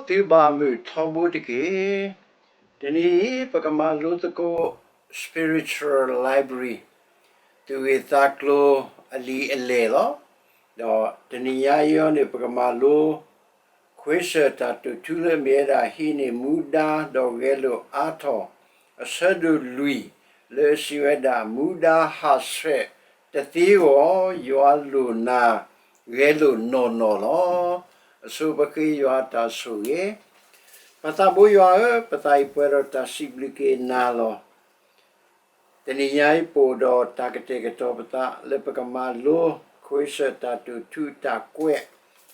မ်သုဘၣ်မုာ်ထီဘိတက့ၢ်. တနံၤအံၤ ပကမၤလိသကိး spiritual library သူၣ်ဂ့ၢ်သးကျိၤအလံာ်အလဲၢ်လီၤ. ဒီးတနံၤညါအံၤန့ၣ် ပကမၤလိ ခွဲးစၢၢ်တၢ်တိာ်ထူလၢအမ့ၢ်ဝဲဒၣ် ဟံးန့ၢ်မူဒါဒီးဂဲၤလိာ်အါထီၣ် အဆၢဒိၣ်လွံၢ် လၢအစံးဝဲဒၣ် မူဒါဟးဆှဲးတသ့အဂီၢ် ယွၤလိၣ်နၤ ဂဲၤလိာ်နီၢ်နီၢ်လီၤ. အဆိပဃ့ယွၤတၢ်ဆိၣ်ဂ့ၤ. ပၢ်သးဘိယွၤဧၢ, ပသးအံၤပှဲၤဒီးတၢ်စံးဘျုးက့ၤနၤလီၤ. တနံၤညါအံၤပအိၣ်ဒီးတၢ်ကတဲာ်ကတီၤပသးလၢပကမၤလိ ခွဲးစၢၢ်တၢ်တိာ်ထူတၢ်ကွဲး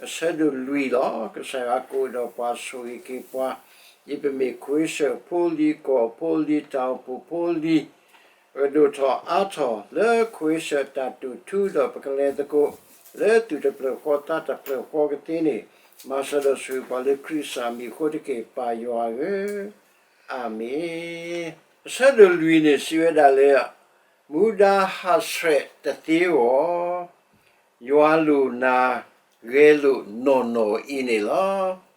အဆၢဒိၣ်လွံၢ်လီၤ. ကစၢ်ယွၤကအိၣ်ဒီးပှၤဆိၣ်ဂ့ၤက့ၤပှၤ, ဒ်ပမ့ၢ်ခွဲးစၢၢ်ဖိလံၤ ကီၢ်ဖိလံၤ တၢ်အိၣ်ဖှိၣ်ဖိလံၤ ပကဒိၣ်ထီၣ်အါထီၣ်လၢခွဲးစၢၢ်တၢ်တိာ်ထူဒီးပကလဲၤသကိး လၢသူၣ်တဖျၢၣ်ဃီသးတဖျၢၣ်ဃီကသ့န့ၣ် မၤစၢၤဒီးဆိၣ်ဂ့ၤပှၤလၢခရံာ်စၢ်မံၤအဃိတက့ၢ် ပၢ်ယွၤဧၢ. အၤမ့ၣ်. အဆၢဒိၣ်လွံၢ်န့ၣ်စံးဝဲဒၣ်လၢ မူဒါဟးဆှဲးတသ့အဂီၢ် ယွၤလိၣ်နၤ ဂဲၤလိာ်နီၢ်နီၢ်အံၤန့ၣ်လီၤ.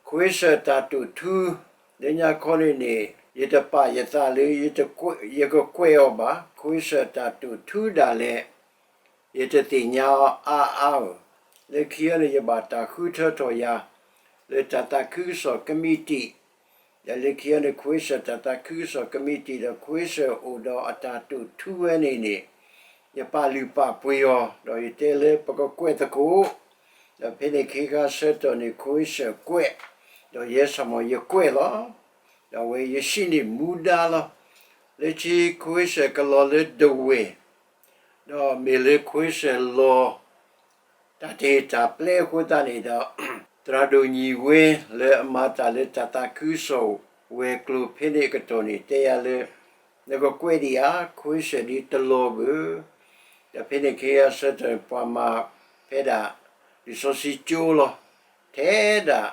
ခွဲးစၢၢ်တၢ်တိာ်ထူ လၢညါခီန့ၣ်န့ၣ် ယတပာ်ယသးလၢ ယကကွဲးအီၤဘၣ်. ခွဲးစၢၢ်တၢ်တိာ်ထူဒၣ်လဲာ် ယတသ့ၣ်ညါအီၤအါအါဧိၤ. လၢခံအံၤန့ၣ် ယဘၣ်တၢ်ဃုထၢထီၣ်ယၤ လၢတၢ်သးခုကစီၣ်ကမံးတံာ် ဒီးလၢခံအံၤန့ၣ် ခွဲးစၢၢ်တၢ်သးခုကစီၣ်ကမံးတံာ် ဒီးခွဲးစၢၢ်အိၣ်ဒီးအတၢ်တိာ်ထူဝဲန့ၣ်န့ၣ် ယပာ်လုၢ်ပာ်ပှ့ၤအီၤ ဒီးယတဲလၢပကကွဲးသကိး, ဒီးဖဲန့ၣ်ခ့ခါဆၢကတီၢ်န့ၣ် ခွဲးစၢၢ်ကွဲး, ဒီးယဲစ့ၢ်မီၤယကွဲးလီၤ. ဒီးအဝဲယဟံးန့ၢ်မူဒါလီၤ. လၢခံခွဲးစၢၢ်ကလီၤလၢဒဝဲၢ် ဒီးမ့ၢ်လၢခွဲးစၢၢ်လီၤ တၢ်တ့ၢ်တၢ်ပျဲအဃိသတးန့ၣ်ဒီး သရၣ်ဒိၣ်ညီၣ်ဝဲ လၢအမၤတၢ်လၢတၢ်သးခုကစီၣ်ဝဲၤကျိၤဖဲန့ၣ်အကတီၢ်န့ၣ် တဲယၤလၢ နကကွဲးဒံးဧါ, ခွဲးစၢၢ်ဒ်တလီၤဘၣ်. ဒီးဖဲန့ၣ်ခ့အဆၢကတီၢ်န့ၣ် ပှၤမၤဖဲဒၣ် လံာ်စီဆှံကၠိလီၤ. ထဲဒၣ်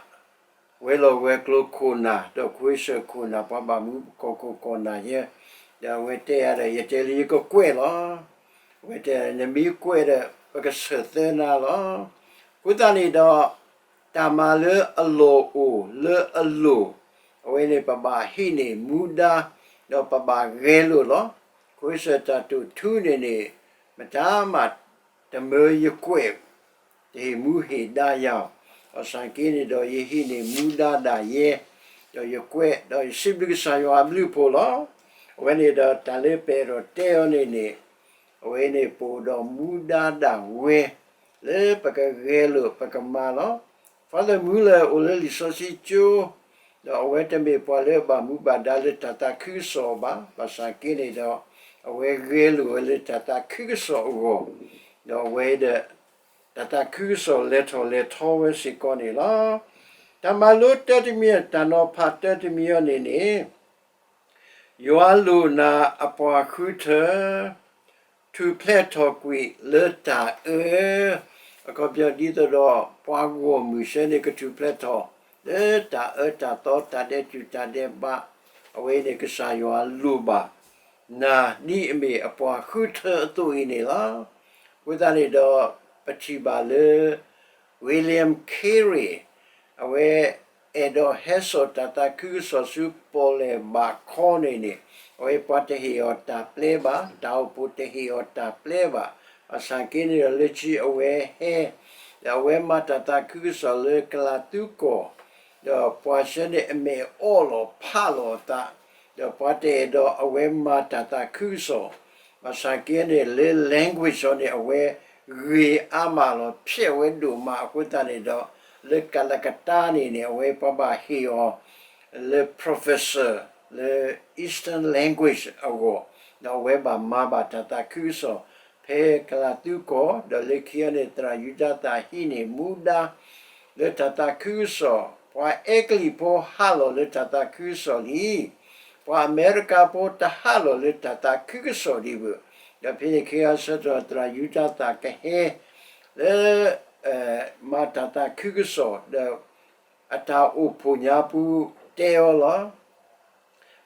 ဝဲၤလီၢ်ဝဲၤကျိၤခိၣ်နၢ် ဒီးခွဲးစၢၢ်ခိၣ်နၢ် ပှၤဘၣ်မူကီၢ်ခိၣ်ကီၢ်နၢ်ယဲ, ဒီးအဝဲတဲယၤဒီး ယတဲလၢယကကွဲးလီၤ. အဝဲတဲ နမ့ၢ်ကွဲးဒီး ပကဆၢၣ်သၢနၤလီၤ. အဃိသတးန့ၣ်ဒီး တၢ်မၤလၢအလီၢ်အိၣ်လၢအလိၤ, အဝဲန့ၣ်ပဘၣ်ဟံးန့ၢ်မူဒါ, ဒီးပဘၣ်ဂဲၤလိာ်လီၤ. ခွဲးစၢၢ်တၢ်တိာ်ထူန့ၣ်န့ၣ် မတၤမး တမၢယကွဲး တဟ့ၣ်မူဟ့ၣ်ဒါယၤအီၤ, ဘၣ်ဆၣ်က့န့ၣ်ဒီး ယဟံးန့ၢ်မူဒါဒၣ်ယဲ, ဒီးယကွဲး ဒီးယစံးဘျုးကစၢ်ယွၤအဘျုးအဖှိၣ်လီၤ. အဝဲန့ၣ်ဒီးတၢ်လၢပအဲၣ်ဒိးတဲအီၤန့ၣ်န့ၣ်, အဝဲန့ၣ်ပအိၣ်ဒီးမူဒါဒၣ်ဝဲ, လၢပကဂဲၤလိာ်ပကမၤလီၤ. Father Muller အိၣ်လၢလံာ်စီဆှံကၠိ, ဒီးအဝဲတမ့ၢ်ပှၤလၢအဘၣ်မူဘၣ်ဒါလၢတၢ်သးခုကစီၣ်ဘၣ်, ဘၣ်ဆၣ်က့န့ၣ်ဒီး အဝဲဂဲၤလိာ်ဝဲလၢတၢ်သးခုကစီၣ်အဂီၢ်, ဒီးအဝဲဒီး တၢ်သးခုကစီၣ်လဲၤထီၣ်လဲၤထီဝဲစ့ၢ်ကီးန့ၣ်လီၤ. တၢ်မၤလိတၢတမံၤ တၢ်နီၤဖးတၢတမံၤအံၤန့ၣ်န့ၣ် ယွၤလိၣ်နၤအပှၤဃုထၢ ထူၣ်ဖျဲးထီၣ်ကွံာ်လၢတၢ်အၢ, အခီပညီဒ်သိးဒီး ပှၤဂီၢ်မုၢ်စ့ၢ်န့ၣ် ကထူၣ်ဖျဲးထီၣ် လၢတၢ်အၢတၢ်သီ တၢ်ဒဲးတူၢ်တၢ်ဒဲးဘး, အဝဲန့ၣ်ကစၢ်ယွၤလိၣ်ဘၣ် နၤ ဒ်အမ့ၢ်အပှၤဃုထၢအသိးအံၤန့ၣ်လီၤ. အဃိသတးန့ၣ်ဒီး ပထံၣ်ဘၣ်လၢ William Carey အဝဲ အဲၣ်ဒိးဟဲစိာ်တၢ်သးခုကစီၣ်ဆူပီၣ်လဲၣ်ဘးခီန့ၣ်န့ၣ်, အဝဲပှၤတဟ့ၣ်အီၤတၢ်ပျဲဘၣ်, တၢ်အိၣ်ဖှိၣ်တဟ့ၣ်အီၤတၢ်ပျဲဘၣ်. ဘၣ်ဆၣ်က့န့ၣ်ဒီး လၢခံအဝဲဟဲ, ဒီးအဝဲမၤတၢ်သးခုကစီၣ်လၢကလးသူကီၢ်, ဒီးပှၤစ့ၢ်န့ၣ်အမဲာ်အီၣ်လီၤဖးလီၤအသး, ဒီးပှၤတအဲၣ်ဒိးအဝဲမၤတၢ်သးခုကစီၣ်, ဘၣ်ဆၣ်က့န့ၣ် လၢ language အီၤန့ၣ် အဝဲဂ့ၤအါမးလီၤ, ဖျဲးဝဲဒိၣ်မးအဃိသတးန့ၣ်ဒီး လၢ Calcutta န့ၣ်န့ၣ် အဝဲပှၤဘၣ်ဟ့ၣ်အီၤ လၢ professor လၢ Eastern language အဂီၢ်, ဒီးအဝဲဘၣ်မၤဘၣ်တၢ်သးခုကစီၣ် ဖဲကလၤသူကီၢ်, ဒီးလၢခံအံၤန့ၣ် သရၣ်ယူဒၤသၣ်ဟံးန့ၢ်မူဒါ လၢတၢ်သးခုကစီၣ်, ပှၤအဲကလံးဖိဟးလီၤလၢတၢ်သးခုကစီၣ်လံ, ပှၤအမဲရကၤဖိတဟးလီၤလၢတၢ်သးခုကစီၣ်ဒံးဘၣ်, ဒီးဖဲန့ၣ်အခါဆၢကတီၢ် သရၣ်ယူဒၤသၣ်ကဟဲ လၢ မၤတၢ်သးခုကစီၣ်ဒီး အတၢ်အိၣ်ဖှိၣ်ညါပူၤတဲအီၤလီၤ.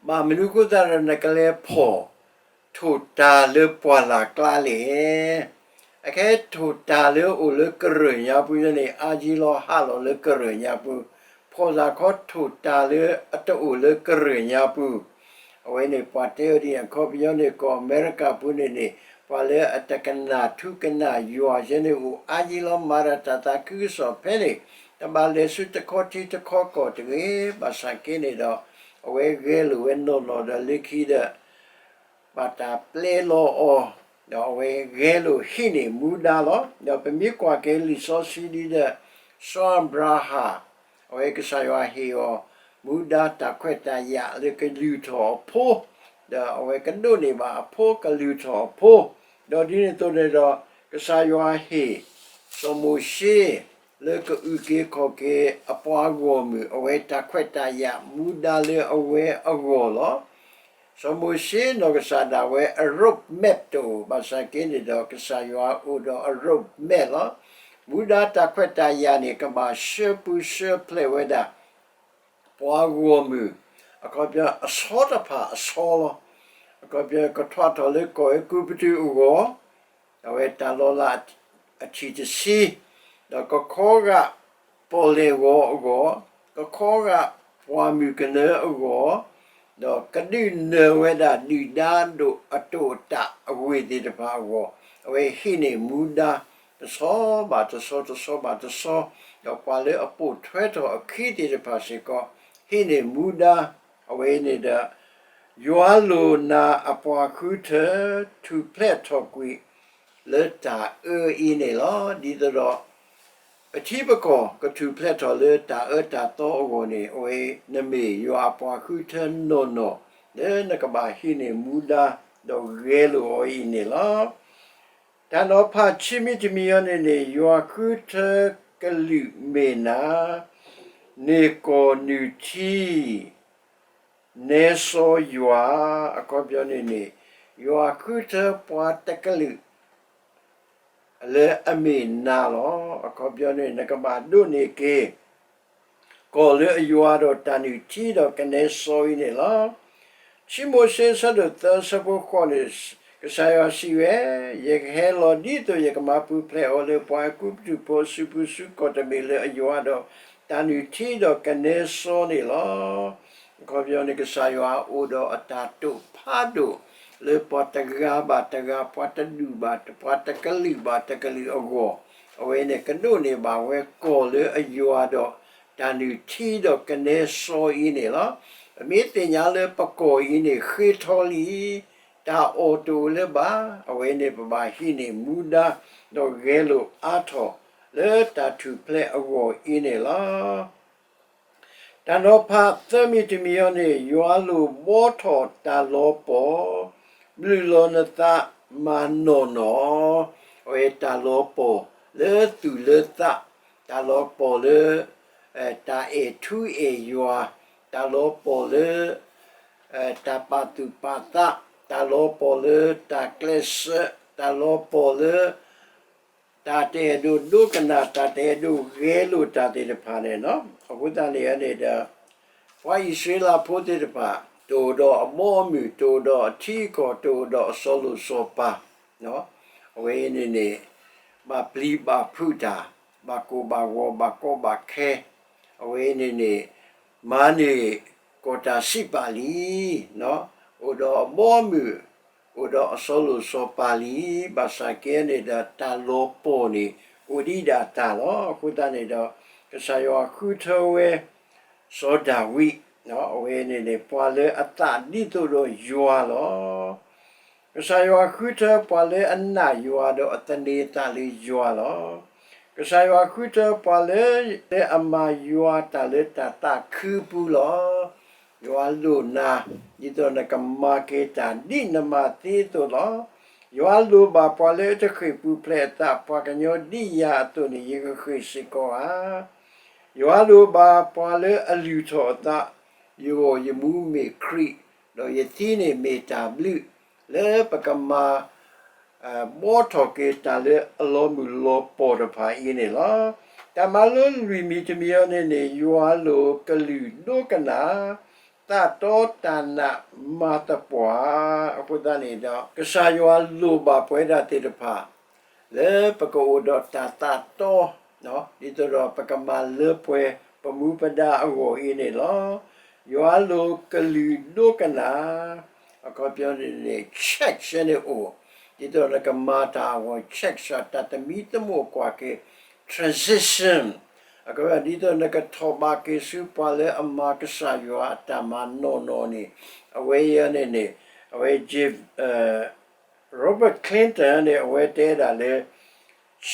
ဘၣ်မနုၤအဃိသတးဒီး နကလဲၤဖီၣ် ထိၣ်တၢ်လၢပှၢ်လၢ်ကျါလဲၣ်. အခဲထိၣ်တၢ်လၢအအိၣ်လၢကရၢၢ်ညါပူၤန့ၣ် အါကံလီၤဟးလီၤလၢကရၢၢ်ညါပူၤ, ဖီၣ်သးခီထိၣ်တၢ်လၢအတအိၣ်လၢကရၢၢ်ညါပူၤ, အဝဲန့ၣ်ပှၤတဲအီၤဒ်န့ၣ် အခီပညီန့ၣ် ကီၢ်အမဲရကၤပူၤန့ၣ်န့ၣ် ပှၤလၢအတကနၣ်ထူကနၣ်ယွၤယဲန့ၣ်အိၣ်အါကံလီၤ မၤတၢ်တၢ်သးခုကစီၣ်ဖဲန့ၣ် တဘၣ်လဲၤဆူတခီထံတခီကီၢ်တဂ့ၤ, ဘၣ်ဆၣ်က့န့ၣ်ဒီး အဝဲဂဲၤလိာ်ဝဲနီၢ်နီၢ်ဒီးလၢခံဒီး ဘၣ်တၢ်ပျဲလီၤအီၤ, ဒီးအဝဲဂဲၤလိာ်ဟံးန့ၢ်မူဒါလီၤ. ဒီးပမ့ၢ်ကွၢ်က့ၤလံာ်စီဆှံဒ်ဒီး စီၤအၤဘြၤဟၣ် အဝဲကစၢ်ယွၤဟ့ၣ်အီၤ မူဒါတၢ်ခွဲးတၢ်ယာ်လၢကလုၢ်ထီၣ်အဖိ, ဒီးအဝဲကဒိးန့ၢ်ဘၣ်အဖိကလုၢ်ထီၣ်အဖိ, ဒီးဒ်န့ၣ်အသိးန့ၣ်ဒီး ကစၢ်ယွၤဟ့ၣ် စီၤမိၤၡ့ လၢကအုၣ်က့ၤခီၣ်က့ၤအပှၤဂီၢ်မုၢ် အဝဲတၢ်ခွဲးတၢ်ယာ်မူဒါလၢအဝဲအဂီၢ်လီၤ. စီၤမိၤၡ့နီၢ်ကစၢ်ဒၣ်ဝဲအ road map တအိၣ်, ဘၣ်ဆၣ်က့န့ၣ်ဒီး ကစၢ်ယွၤအိၣ်ဒီးအ road map လီၤ. မူဒါတၢ်ခွဲးတၢ်ယာ်န့ၣ် ကဘၣ်ဆှၢပူၤဆှၢဖျဲးဝဲဒၣ် ပှၤဂီၢ်မုၢ် အခီပညီအဆီတဖၣ်အဆီလီၤ. အခီပညီကထွးထီၣ်လၢကီၢ်အဲၤကူပတူးအဂီၢ် အဝဲတၢ်လီၤလးအထံၣ်တဆံ, ဒီးကခီဂာ်ပီၣ်လဲၣ်ဂီၤအဂီၢ်, ကခီဂာ်ပှၢ်မုၢ်ကနၢအဂီၢ်, ဒီးကဒုးနၢၤဝဲဒၣ်ဒုၣ်ဒါဒိၣ်အတိာ်အတၢ်အဂ့ၢ်သ့ၣ်တဖၣ်အဂီၢ်, အဝဲဟံးန့ၢ်မူဒါ တဆီဘၣ်တဆီ တဆီဘၣ်တဆီ, ဒီးပှၤလၢအပိာ်ထွဲထီၣ်အခံသ့ၣ်တဖၣ်စ့ၢ်ကီး ဟံးန့ၢ်မူဒါ အဝဲန့ၣ်ဒီး ယွၤလိၣ်နၤအပှၤဃုထၢ ထူၣ်ဖျဲးထီၣ်ကွံာ် လၢတၢ်အၢအံၤန့ၣ်လီၤ. ဒ်သိးဒီး ပထံပကီၢ်ကထူၣ်ဖျဲးထီၣ်လၢတၢ်အၢတၢ်သီအဂီၢ်န့ၣ် အဝဲနမ့ၢ်ယွၤအပှၤဃုထၢနီၢ်နီၢ် လၢနကဘၣ်ဟံးန့ၢ်မူဒါ ဒီးဂဲၤလိာ်အီၤအံၤန့ၣ်လီၤ. တၢ်နီၤဖးခံမံၤတမံၤအံၤန့ၣ်န့ၣ် ယွၤဃုထၢကလုာ်မ့ၢ်နၤ, န့ၢ်ကီၢ်နုၢ်ထံ နဲစီယွၤ, အခီပညီန့ၣ်န့ၣ် ယွၤဃုထၢပှၤတကလုာ် လၢအမ့ၢ်နၤလီၤ. အခီပညီန့ၣ် နကဘၣ်ဒိးန့ၢ်က့ၤ ကီၢ်လၢအယွၤဒီးတၢ်နုၢ်ထံဒီးကနဲစီအံၤန့ၣ်လီၤ. ခံမိၤၡ့ဆၢဒိၣ်သၢဆၢဖိဃိးန့ၣ် ကစၢ်ယွၤစံးဝဲ, ယကဟဲလီၤဒ်သိးယကမၤပူၤဖျဲးအီၤလၢပှၤအဲၤကူပတူးဖိအစုပူၤဆူကီၢ်တဘ့ၣ်လၢအယွၤဒီးတၢ်နုၢ်ထံဒီးကနဲစီန့ၣ်လီၤ. အခီပညီန့ၣ် ကစၢ်ယွၤအိၣ်ဒီးအတၢ်တိာ်ဖးဒိၣ် လၢပှၤတဂၤဘၣ်တဂၤ, ပှၤတဒူၣ်ဘၣ်, ပှၤတကလုာ်ဘၣ်တကလုာ်အဂီၢ်, အဝဲန့ၣ်ကဒိးန့ၢ်ဘၣ်ဝဲကီၢ်လၢအယွၤဒီးတၢ်နုၢ်ထံဒီးကနဲစီအံၤန့ၣ်လီၤ. ပမ့ၢ်သ့ၣ်ညါလၢပကီၢ်အံၤန့ၣ် ဃ့ထီလံ, တၢ်အီၣ်တအိၣ်လၢၤဘၣ်, အဝဲန့ၣ်ပဘၣ်ဟံးန့ၢ်မူဒါ ဒီးဂဲၤလိာ်အါထီၣ်လၢတၢ်ထူၣ်ဖျဲးအဂီၢ်အံၤန့ၣ်လီၤ. တၢ်နီၤဖးသၢမံၤတမံၤအံၤန့ၣ် ယွၤလိၣ်ဘှီထီၣ်တၢ်လီၤပှီၢ်, ဘျုးလီၤနသးမၤနီၢ်နီၢ်, အဝဲတၢ်လီၤပှီၢ်လၢသူၣ်လၢသး, တၢ်လီၤပှီၢ်လၢ တၢ်အဲၣ်ထူအဲၣ်ယွၤ, တၢ်လီၤပှီၢ်လၢ တၢ်ပာ်သူၣ်ပာ်သး, တၢ်လီၤပှီၢ်လၢတၢ်ကျဲးစၢး, တၢ်လီၤပှီၢ်လၢ တၢ်တအဲၣ်ဒိးဒိကနၣ်, တၢ်တအဲၣ်ဒိးဂဲၤလိာ်တၢ်သ့ၣ်တဖၣ်န့ၣ်လီၤ. အဃိသတးန့ၣ်န့ၣ်ဒီး ပှၤအံၣ်စရ့လးဖိသ့ၣ်တဖၣ် တအိၣ်ဒီးအဘီအမုၢ်, တအိၣ်ဒီးအထံအကီၢ်, တအိၣ်ဒီးအစီၤလိၣ်စီၤပၤ, အဝဲအံၤန့ၣ်န့ၣ် ဘၣ်ပျံၤဘၣ်ဖုးတၢ်, ဘၣ်ကိၢ်ဘၣ်ဂီၤ, ဘၣ်ကီဘၣ်ခဲ, အဝဲအံၤန့ၣ်န့ၣ် မၤန့ၢ်ကီၢ်တၢ်စံးပာ်လံ, အိၣ်ဒီးအဘီအမုၢ်, အိၣ်ဒီးအစီၤလိၣ်စီၤပၤလံ, ဘၣ်ဆၣ်က့န့ၣ်ဒီးတၢ်လီၤပှီၢ်န့ၣ် အိၣ်ဒံးဒၣ်တၢ်လီၤ. အဃိသတးန့ၣ်ဒီး ကစၢ်ယွၤဃုထၢဝဲ စီၤဒၤဝံး, အဝဲန့ၣ်န့ၣ် ပှၤလၢအသးဒ်သိးဒီးယွၤလီၤ. ကစၢ်ယွၤဃုထၢပှၤလၢအနာ်ယွၤဒီးအသန့ၤအသးလၢယွၤလီၤ. ကစၢ်ယွၤဃုထၢပှၤလၢ လၢအမၤယွၤတၢ်လၢတၢ်သးခုပူၤလီၤ. ယွၤလိၣ်နၤ ဒ်သိးနကမၤက့ၤတၢ်ဒ်နမၤသ့အသိးလီၤ. ယွၤလိၣ်ဘၣ်ပှၤလၢအတဃ့ၢ်ပူၤဖျဲးအသး, ပှၤကညီဒ်ယၤအသိးန့ၣ် ယကဃ့ၢ်စ့ၢ်ကီးဧါ. ယွၤလိၣ်ဘၣ်ပှၤလၢအလုၢ်ထီၣ်အသး, ယဂီၢ်ယမူမ့ၢ်ခရံာ်, ဒီးယသံန့ၣ်မ့ၢ်တၢ်ဘျုး, လၢပကမၤ ဘှီထီၣ်က့ၤတၢ်လၢအလီၤမုၢ်လီၤပှီၢ်တဖၣ်အံၤန့ၣ်လီၤ. တၢ်မၤလိလွံၢ်မံၤတမံၤအံၤန့ၣ်န့ၣ် ယွၤလိၣ်ကလုၢ်ဒိကနၣ်, သးတီတၢ်နာ်မၤသပှၢ်, အဃိသတးန့ၣ်ဒီး ကစၢ်ယွၤလိၣ်ဘၣ်ပဝဲဒၣ်သ့ၣ်တဖၣ် လၢပကအိၣ်ဒီးတၢ်သးတီ ဒ်သိးဒီးပကမၤလၢပှဲၤပမူပဒါအဂီၢ်အံၤန့ၣ်လီၤ. ယွၤလိၣ်ကလုၢ်ဒိကနၣ်, အခီပညီန့ၣ်န့ၣ် check ဆဲန့ၣ်အိၣ်, ဒ်သိးနကမၤတၢ်အဂီၢ် check စ့ၢ်တၢ်သမံသမိးကွၢ်က့ၤ transition အခီပညီ ဒ်သိးနကထီၣ်ဘးက့ၤဆူပှၤလၢအမၤကစၢ်ယွၤအတၢ်မၤနီၢ်နီၢ်န့ၣ်, အဝဲအံၤန့ၣ်န့ၣ် အဝဲ J Robert Clinton န့ၣ် အဝဲတဲဒၣ်လၢ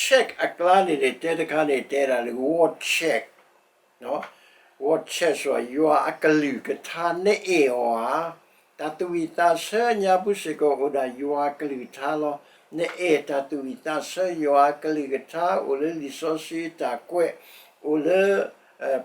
check အကျါန့ၣ်န့ၣ် တဲတခါန့ၣ် တဲဒၣ်လၢ war check, war check စ့ၢ် ယွၤအကလုၢ်ကထါနအဲၣ်အီၤဧါ. တၢ်သူၣ်ဝံၣ်သးဆၢအညါပူၤစ့ၢ်ကီးအိၣ်ဒၣ်ယွၤအကလုၢ်ကထါလီၤ. နအဲၣ်တၢ်သူၣ်ဝံၣ်သးဆၢ ယွၤအကလုၢ်ကထါအိၣ်လၢလံာ်စီဆှံအတၢ်ကွဲး, အိၣ်လၢ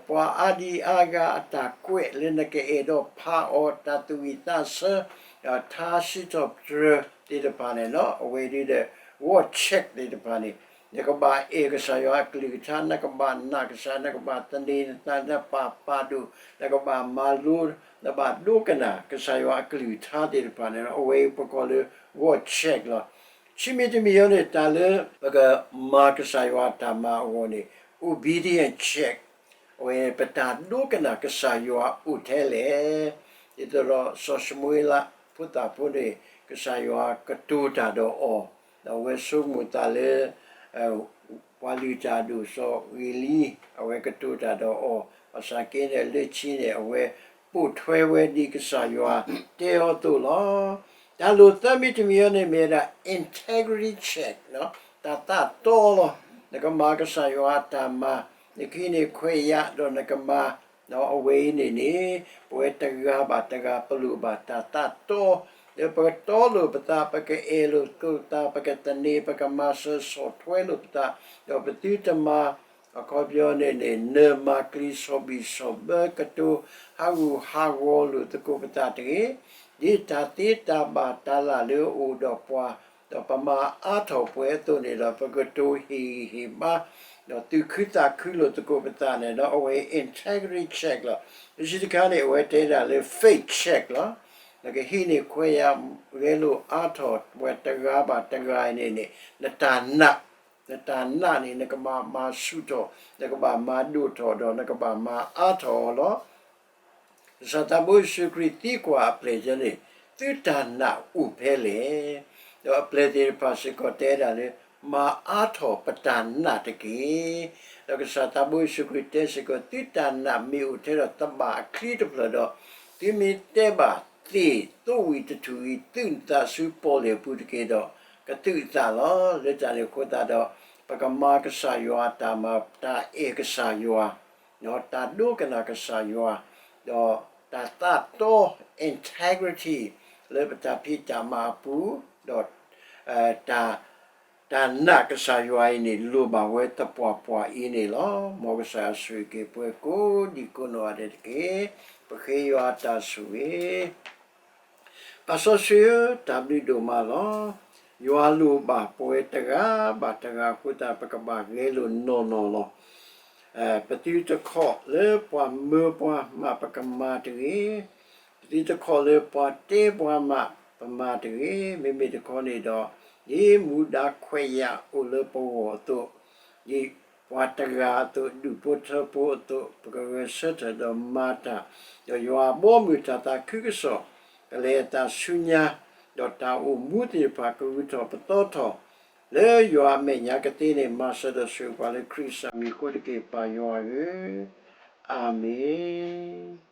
ပှၤအါဒံအါဂၤအတၢ်ကွဲးလၢနကအဲၣ်ဒိးဖးအီၤ တၢ်သူၣ်ဝံၣ်သးဆၢ ထါစံးထီၣ်ပတြၢၤသ့ၣ်တဖၣ်န့ၣ်လီၤ. အဝဲဒ်ဒီး war check သ့ၣ်တဖၣ်န့ၣ် နကဘၣ်အဲၣ်ကစၢ်ယွၤအကလုၢ်ကထါ, နကဘၣ်နာ်ကစၢ်, နကဘၣ်သန့ၤနသး, နဘၣ်ပာ်ဒိၣ်, နကဘၣ်မၤလိ, နဘၣ်ဒိကနၣ်ကစၢ်ယွၤအကလုၢ်ကထါသ့ၣ်တဖၣ်န့ၣ်လီၤ. အဝဲအံၤပကိးလၢ war check လီၤ. ခံမံၤတမံၤအံၤန့ၣ် တၢ်လၢပကမၤကစၢ်ယွၤအတၢ်မၤအဂီၢ်န့ၣ် obedience check, အဝဲပတၢ်ဒိကနၣ်ကစၢ်ယွၤအိၣ်ထဲလဲၣ်. ဒ်သိးဒီးစီၤၡမူၤအ့လးဖိသၣ်ဖိန့ၣ် ကစၢ်ယွၤကတိၤတၢ်ဒီးအီၤ, ဒီးအဝဲဆိကမိၣ်သးလၢ ပှၤလုၢ်တၢ်အဒိၣ်စီၤအ့လံ အဝဲကတိၤတၢ်ဒီးအီၤ, ဘၣ်ဆၣ်က့န့ၣ် လၢခံန့ၣ် အဝဲပိာ်ထွဲဝဲဒ်ကစၢ်ယွၤတဲအီၤအသိးလီၤ. တၢ်လိၣ်သၢမံၤတမံၤအံၤန့ၣ်မ့ၢ်ဝဲဒၣ် integrity check တၢ်သးတီလီၤ. နကမၤကစၢ်ယွၤအတၢ်မၤ, နကဟံးန့ၢ်ခွဲးယာ်ဒီးနကမၤ ဒီးအဝဲအံၤန့ၣ်န့ၣ် ပဝဲတဂၤဘၣ်တဂၤ ပလိၣ်ဘၣ်တၢ်သးတီ, လၢပကတီလိာ်ပသး, ပကအဲၣ်လိာ်သကိးပသး, ပကသန့ၤ, ပကမၤစၢၤဆီၣ်ထွဲလိာ်ပသး, ဒီးပသုတမၤ အခီပညီန့ၣ်န့ၣ် နၢၤမၤကျံၤ ဆီၣ်ဘံၣ်ဆီၣ်ဘၢ ကတိၤဟးဂူာ်ဟးဂီၤလိာ်သကိးပသးတဂ့ၤ. ဒ်တၢ်သ့တၢ်ဘၣ်တၢ်လၢ်လၢအအိၣ်ဒီးပှၤ ဒီးပမၤအါထီၣ်ပှဲၤအသိးန့ၣ်ဒီး ပကတိၤဟ့ၣ်ဂံၢ်ဟ့ၣ်ဘါ ဒီးသူၣ်ခုသးခုလိာ်သကိးပသးန့ၣ်ဒီး အဝဲ integrity check လီၤ. လၢခံတခါန့ၣ် အဝဲတဲဒၣ်လၢ faith check လီၤ. နကဟံးန့ၢ်ခွဲးယာ် ဂဲၤလိာ်အါထီၣ်ပှၤတဂၤဘၣ်တဂၤအံၤန့ၣ်န့ၣ် နတၢ်နာ်, နတၢ်နာ်န့ၣ် နကဘၣ်မၤဆူၣ်ထီၣ်, နကဘၣ်မၤဒိၣ်ထီၣ်ဒီး နကဘၣ်မၤအါထီၣ်အီၤလီၤ. ကစၢ်သးဘိယ့ၣ်ၡူးခရံာ်သံကွၢ်အပျဲၢ်န့ၣ်, သုတၢ်နာ်အိၣ်ဖဲလဲၣ်. ဒီးအပျဲၢ်သ့ၣ်တဖၣ်စ့ၢ်ကီးတဲဒၣ်လၢ မၤအါထီၣ်ပတၢ်နာ်တက့ၢ်. ဒီးကစၢ်သးဘိယ့ၣ်ၡူးခရံာ်တဲစ့ၢ်ကီး, သုတၢ်နာ်မ့ၢ်အိၣ်ထဲဒီးသဘၣ်အချံတဖျၢၣ်ဒီး, သုမ့ၢ်တဲဘၣ်သ့ၣ်သိဝံၤတထူၣ်အံၤ သုးနသးဆူပီၣ်လဲၣ်ပူၤတက့ၢ်ဒီး ကသုးအသးလီၤ. လၢတၢ်န့ၣ်အဃိသတးဒီး ပကမၤကစၢ်ယွၤတၢ်မၤ, တၢ်အဲၣ်ကစၢ်ယွၤ တၢ်ဒိကနၣ်ကစၢ်ယွၤ, ဒီးတၢ်သးတီ integrity လၢပတၢ်ဖံးတၢ်မၤအပူၤ, ဒီး တၢ်, တၢ်နာ်ကစၢ်ယွၤအံၤန့ၣ် လိၣ်ဘၣ်ဝဲသပှၢ်ပှၢ်အံၤန့ၣ်လီၤ. မ်ကစၢ်ယွၤဆိၣ်ဂ့ၤက့ၤပှၤကိးဒံကိးနီၢ်ဂၤဒဲးတက့ၢ်. ပဃ့ယွၤအတၢ်ဆိၣ်ဂ့ၤ ပၢ်စီဆှံဧၢ, တၢ်ဘျုးဒိၣ်မးလီၤ. ယွၤလိၣ်ဘၣ်ပဝဲတဂၤဘၣ်တဂၤအဃိသတး ပကဘၣ်ဂဲၤလိာ်နီၢ်နီၢ်လီၤ. ပသုတခီလၢပှၤမၢပှၤမၤပကမၤတဂ့ၤ, ပသုတခီလၢပှၤတဲပှၤမၤပမၤတဂ့ၤ. မ့မ့ၢ်တခီန့ၣ်ဒီး, ဒ်မူဒါခွဲးယာ်အိၣ်လၢပဂီၢ်အသိး, ဒ်ပှၤတဂၤအသိး, ဒူၣ်ဖိထၢဖိအသိး, ပကဂဲၤဆၢထၢၣ်ဒီးမၤတၢ်, ဒီးယွၤအဘီအမုၢ်တၢ်သးခုကစီၣ်, ကလဲၤအသးဆူညါ, ဒီးတၢ်အိၣ်မူသ့ၣ်တဖၣ်ကဂုၤထီၣ်ပသီထီၣ်, လၢယွၤအမဲာ်ညါကသ့န့ၣ် မၤစၢၤဒီးဆိၣ်ဂ့ၤပှၤလၢခရံာ်အမံၤအဃိတက့ၢ်, ပၢ်ယွၤဧၢ, အၤမ့ၣ်.